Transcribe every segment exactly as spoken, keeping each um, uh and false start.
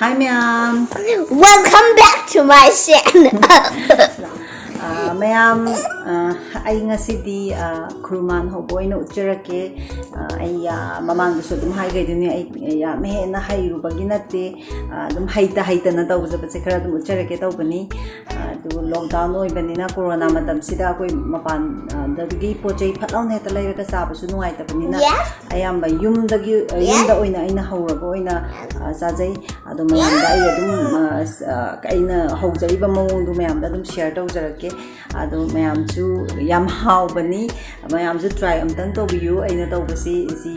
Hi ꯃꯌꯥꯝ. Welcome back to my channel. ꯑ, ꯃꯌꯥꯝ, ꯑ, ꯑꯩ ꯉꯁꯤꯗꯤ, ꯑ, ꯈꯨꯔꯨꯃꯥꯟ ꯍꯧꯕ ꯑꯣꯏꯅ ꯎꯠꯆꯔꯛꯀꯦ. ꯑ, ꯑꯩ, ꯑ, ꯃꯃꯥꯡꯗꯁꯨ ꯑꯗꯨꯝ ꯍꯥꯏꯈ꯭ꯔꯤꯗꯨꯅꯤ, ꯑꯩ ꯌꯥꯝ ꯍꯦꯟꯅ ꯍꯩꯔꯨꯕꯒꯤ ꯅꯠꯇꯦ. ꯑ, ꯑꯗꯨꯝ ꯍꯩꯇ ꯍꯩꯇꯅ ꯇꯧꯖꯕꯁꯦ ꯈꯔ ꯑꯗꯨꯝ ꯎꯠꯆꯔꯛꯀꯦ ꯇꯧꯕꯅꯤ. ꯑ, ꯑꯗꯨ lockdown ꯑꯣꯏꯕꯅꯤꯅ, ꯀꯣꯔꯣꯅꯥ ꯃꯇꯝꯁꯤꯗ ꯑꯩꯈꯣꯏ ꯃꯄꯥꯟꯗꯒꯤ ꯄꯣꯠ ꯆꯩ ꯐꯠ ꯂꯥꯎꯅ ꯍꯦꯛꯇ ꯂꯩꯔꯒ ꯆꯥꯕꯁꯨ ꯅꯨꯡꯉꯥꯏꯇꯕꯅꯤꯅ, Yes. ꯑꯌꯥꯝꯕ ꯌꯨꯝꯗꯒꯤ, ꯑ, ꯌꯨꯝꯗ ꯑꯣꯏꯅ ꯑꯩꯅ ꯍꯧꯔꯒ ꯑꯣꯏꯅ, ꯑ, ꯆꯥꯖꯩ. ꯑꯗꯣ ꯃꯌꯥꯝꯗ ꯑꯩ ꯑꯗꯨꯝ, ꯑ, ꯑ, ꯑꯩꯅ ꯍꯧꯖꯔꯤꯕ ꯃꯑꯣꯡꯗꯣ ꯃꯌꯥꯝꯗ ꯑꯗꯨꯝ share ꯇꯧꯖꯔꯛꯀꯦ. ꯑꯗꯣ ꯃꯌꯥꯝꯁꯨ ꯌꯥꯝ ꯍꯥꯎꯕꯅꯤ, ꯃꯌꯥꯝꯁꯨ try ꯑꯝꯇꯪ ꯇꯧꯕꯤꯌꯨ ꯑꯩꯅ ꯇꯧꯕꯁꯤ꯫ ꯁꯤ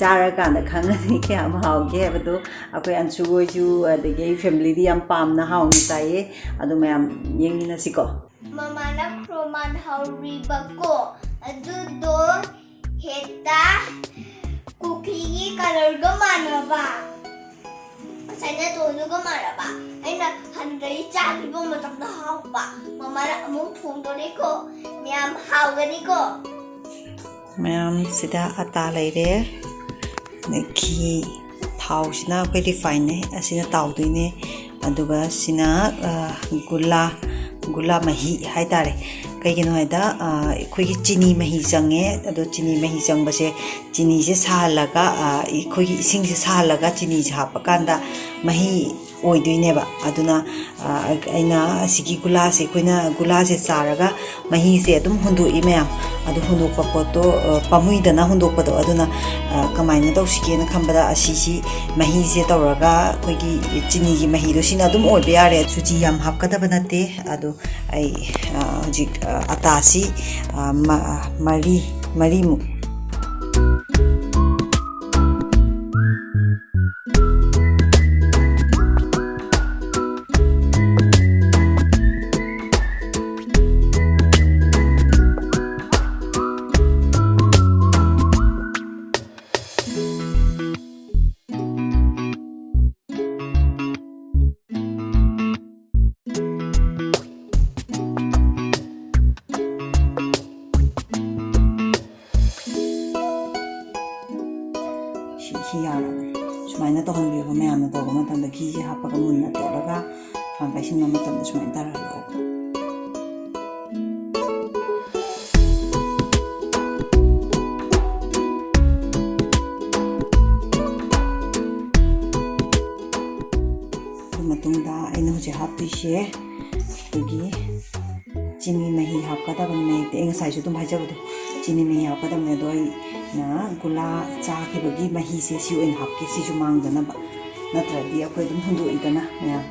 ꯆꯥꯔꯀꯥꯟꯗ ꯈꯪꯉꯅꯤ ꯀꯌꯥꯝ ꯍꯥꯎꯒꯦ ꯍꯥꯏꯕꯗꯣ꯫ ꯑꯩꯈꯣꯏ ꯑꯟꯁꯨ ꯍꯣꯏꯁꯨ, ꯑꯗꯒꯤ ꯑꯩ familyꯗꯤ ꯌꯥꯝ ꯄꯥꯝꯅ ꯍꯥꯎꯅ ꯆꯥꯏꯌꯦ꯫ ꯑꯗꯣ ꯃꯌꯥꯝ ꯌꯦꯡꯃꯤꯟꯅꯁꯤꯀꯣ꯫ ꯃꯃꯥꯅ ꯈꯨꯔꯨꯃꯥꯟ ꯍꯧꯔꯤꯕꯀꯣ, ꯑꯗꯨꯗꯣ ꯍꯦꯛꯇ ꯀꯨꯀꯤꯒꯤ colourꯒ ꯃꯥꯟꯅꯕ꯫ ꯉꯁꯥꯏ ꯅꯠꯇꯣꯗꯨꯒ ꯃꯥꯟꯅꯕ꯫ ꯑꯩꯅ ꯍꯟꯗꯩ ꯆꯥꯈꯤꯕ ꯃꯇꯝꯗ ꯍꯥꯎꯕ꯫ ꯃꯃꯥꯅ ꯑꯃꯨꯛ ꯊꯣꯡꯗꯣꯔꯦꯀꯣ꯫ ꯃꯌꯥꯝ ꯍꯥꯎꯒꯅꯤꯀꯣ꯫ ꯃꯌꯥꯝꯁꯤꯗ ꯑꯇꯥ ꯂꯩꯔꯦ, ꯑꯗꯒꯤ ꯊꯥꯎꯁꯤꯅ ꯑꯩꯈꯣꯏ refineꯅꯦ, ꯑꯁꯤꯅ ꯇꯥꯎꯗꯣꯏꯅꯦ꯫ ꯑꯗꯨꯒ ꯁꯤꯅ, ꯑ, ꯒꯨꯂꯥ, ꯒꯨꯂꯥ ꯃꯍꯤ ꯍꯥꯏꯇꯥꯔꯦ꯫ ꯀꯩꯒꯤꯅꯣ ꯍꯥꯏꯗ, ꯑ, ꯑꯩꯈꯣꯏꯒꯤ ꯆꯤꯅꯤ ꯃꯍꯤ ꯆꯪꯉꯦ꯫ ꯑꯗꯣ ꯆꯤꯅꯤ ꯃꯍꯤ ꯆꯪꯕꯁꯦ, ꯆꯤꯅꯤꯁꯦ ꯁꯥꯍꯜꯂꯒ, ꯑ, ꯑꯩꯈꯣꯏꯒꯤ ꯏꯁꯤꯡꯁꯦ ꯁꯥꯍꯜꯂꯒ ꯆꯤꯅꯤꯁꯦ ꯍꯥꯞꯄꯀꯥꯟꯗ ꯃꯍꯤ ꯑꯣꯏꯗꯣꯏꯅꯦꯕ꯫ ꯑꯗꯨꯅ, ꯑ, ꯑꯩꯅ ꯑꯁꯤꯒꯤ ꯒꯨꯂꯥꯁꯦ, ꯑꯩꯈꯣꯏꯅ ꯒꯨꯂꯥꯁꯦ ꯆꯥꯔꯒ ꯃꯍꯤꯁꯦ ꯑꯗꯨꯝ ꯍꯨꯟꯗꯣꯛꯏ ꯃꯌꯥꯝ꯫ ꯑꯗꯨ ꯍꯨꯟꯗꯣꯛꯄ ꯄꯣꯠꯇꯣ, ꯑ, ꯄꯥꯝꯃꯨꯏꯗꯅ ꯍꯨꯟꯗꯣꯛꯄꯗꯣ꯫ ꯑꯗꯨꯅ, ꯑ, ꯀꯃꯥꯏꯅ ꯇꯧꯁꯤꯒꯦꯅ ꯈꯟꯕꯗ, ꯑꯁꯤꯁꯤ ꯃꯍꯤꯁꯦ ꯇꯧꯔꯒ ꯑꯩꯈꯣꯏꯒꯤ ꯆꯤꯅꯤꯒꯤ ꯃꯍꯤꯗꯣ ꯁꯤꯅ ꯑꯗꯨꯝ ꯑꯣꯏꯕ ꯌꯥꯔꯦ꯫ ꯆꯨꯆꯤ ꯌꯥꯝ ꯍꯥꯞꯀꯗꯕ ꯅꯠꯇꯦ꯫ ꯑꯗꯣ ꯑꯩ, ꯑ, ꯍꯧꯖꯤꯛ, ꯑ, ꯑꯇꯥꯁꯤ, ꯑ, ꯃ-, ꯃꯔꯤ, ꯃꯔꯤꯃꯨꯛ꯫ ꯇꯧꯍꯟꯕꯤꯌꯣꯕ꯫ ꯃꯌꯥꯝꯅ ꯇꯧꯕ ꯃꯇꯝꯗ ꯘꯤꯁꯦ ꯍꯥꯞꯄꯒ ꯃꯨꯟꯅ ꯇꯣꯠꯂꯒ ꯄꯥꯟ ꯄꯥꯏꯁꯤꯟꯕ ꯃꯇꯝꯗ ꯁꯨꯃꯥꯏꯅ ꯇꯥꯔꯛꯑꯣ꯫ ꯑꯗꯨ ꯃꯇꯨꯡꯗ ꯑꯩꯅ ꯍꯧꯖꯤꯛ ꯍꯥꯞꯇꯣꯏꯁꯦ ꯑꯩꯈꯣꯏꯒꯤ ꯆꯤꯅꯤ ꯃꯍꯤ ꯍꯥꯞꯀꯗꯕꯅꯤ꯫ ꯃꯌꯦꯛꯇꯤ ꯑꯩ ꯉꯁꯥꯏꯁꯨ ꯑꯗꯨꯝ ꯍꯥꯏꯖꯕꯗꯣ, ꯆꯤꯅꯤ ꯃꯍꯤ ꯍꯥꯞꯀꯗꯕꯅꯤ꯫ ꯑꯗꯣ ꯑꯩꯅ ꯒꯨꯂꯥ ꯆꯥꯈꯤꯕꯒꯤ ꯃꯍꯤꯁꯦ ꯁꯤ ꯑꯣꯏꯅ ꯍꯥꯞꯀꯦ, ꯁꯤꯁꯨ ꯃꯥꯡꯗꯅꯕ, ꯅꯠꯇ꯭ꯔꯗꯤ ꯑꯩꯈꯣꯏ ꯑꯗꯨꯝ ꯍꯨꯟꯗꯣꯛꯏꯗꯅ ꯃꯌꯥꯝ꯫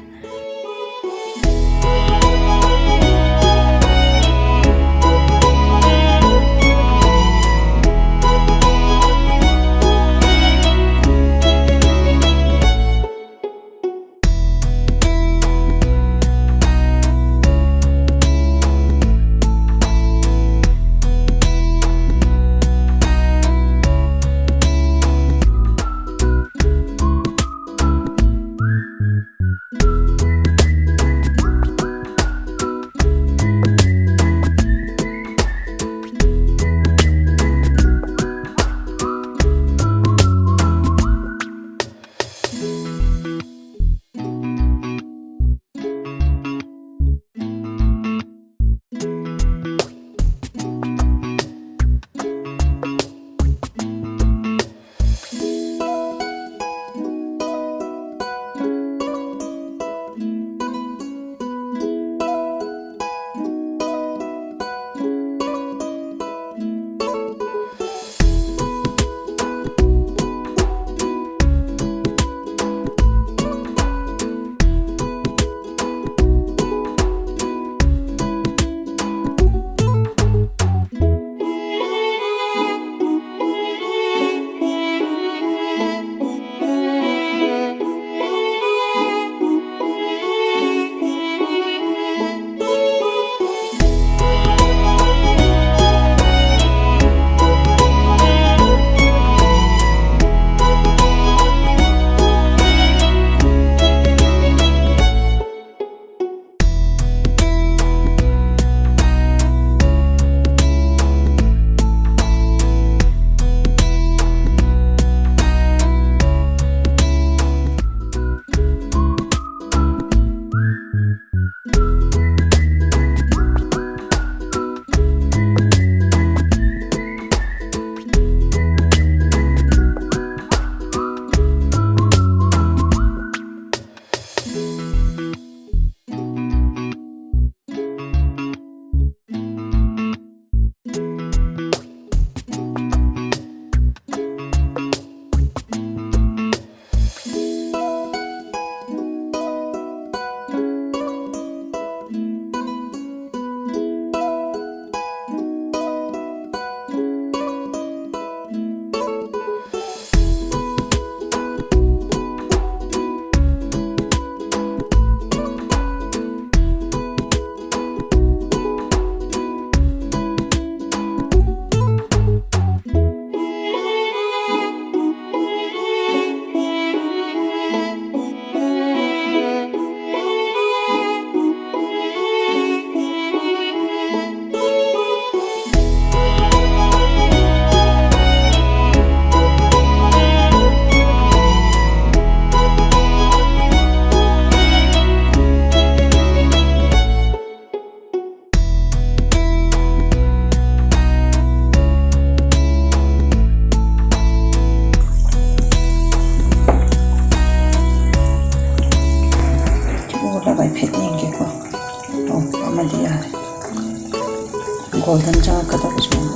ꯒꯣꯜꯗꯟ ꯆꯪꯉꯛꯀꯗꯕ ꯁꯨꯃꯥꯏꯅ꯫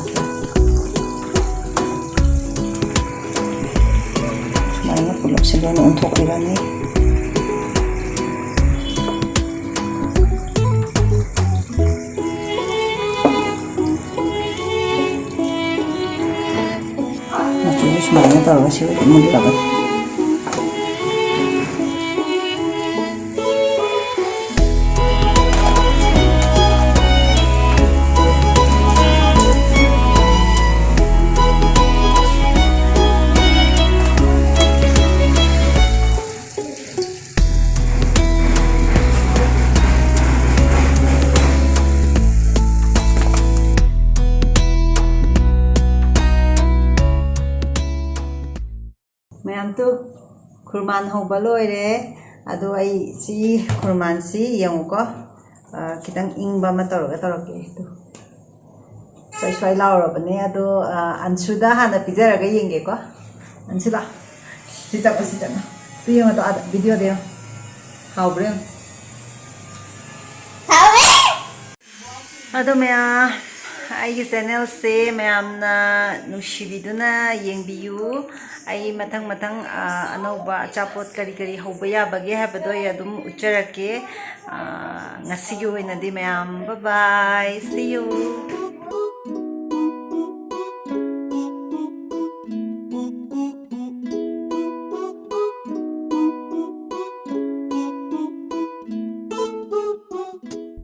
ꯁꯨꯃꯥꯏꯅ ꯄꯨꯂꯞꯁꯦ ꯂꯣꯏꯅ ꯑꯣꯟꯊꯣꯛꯄꯤꯔꯅꯤ꯫ ꯃꯆꯨꯁꯦ ꯁꯨꯃꯥꯏꯅ ꯇꯧꯔꯒ ꯁꯤ ꯑꯣꯏꯅ ꯃꯨꯜꯂꯕꯅꯤ꯫ ꯃꯌꯥꯝ ꯇꯨ, ꯈꯨꯔꯃꯥꯟ ꯍꯧꯕ ꯂꯣꯏꯔꯦ꯫ ꯑꯗꯣ ꯑꯩ ꯁꯤ ꯈꯨꯔꯃꯥꯟꯁꯤ ꯌꯦꯡꯉꯨꯀꯣ꯫ ꯑ, ꯈꯤꯇꯪ ꯏꯪꯕ ꯑꯃ ꯇꯧꯔꯒ ꯇꯧꯔꯛꯀꯦ꯫ ꯇꯨ꯫ ꯁ꯭ꯋꯥꯏ ꯁ꯭ꯋꯥꯏ ꯂꯥꯎꯔꯕꯅꯦ꯫ ꯑꯗꯣ, ꯑ, ꯑꯟꯁꯨꯗ ꯍꯥꯟꯅ ꯄꯤꯖꯔꯒ ꯌꯦꯡꯒꯦꯀꯣ꯫ ꯑꯟꯁꯨ ꯂꯥꯎ꯫ ꯁꯤ ꯆꯠꯂꯣ, ꯁꯤ ꯆꯠꯂꯣ꯫ ꯇꯨ ꯌꯦꯡꯉꯣ ꯇꯣ, ꯑꯥꯗ, ꯚꯤꯗꯤꯑꯣꯗ ꯌꯦꯡꯉꯣ꯫ ꯍꯥꯎꯕ꯭ꯔꯥ ꯌꯦꯡꯉꯣ꯫ ꯑꯗꯣ ꯃꯌꯥꯝ, ꯑꯩꯒꯤ ꯆꯦꯅꯦꯜꯁꯦ ꯃꯌꯥꯝꯅ ꯅꯨꯡꯁꯤꯕꯤꯗꯨꯅ ꯌꯦꯡꯕꯤꯌꯨ꯫ ꯑꯩ ꯃꯊꯪ ꯃꯊꯪ, ꯑ, ꯑꯅꯧꯕ ꯑꯆꯥꯄꯣꯠ ꯀꯔꯤ ꯀꯔꯤ ꯍꯧꯕ ꯌꯥꯕꯒꯦ ꯍꯥꯏꯕꯗꯣ ꯑꯩ ꯑꯗꯨꯝ ꯎꯠꯆꯔꯛꯀꯦ꯫ ꯑ, ꯉꯁꯤꯒꯤ ꯑꯣꯏꯅꯗꯤ ꯃꯌꯥꯝ, bye bye, see you꯫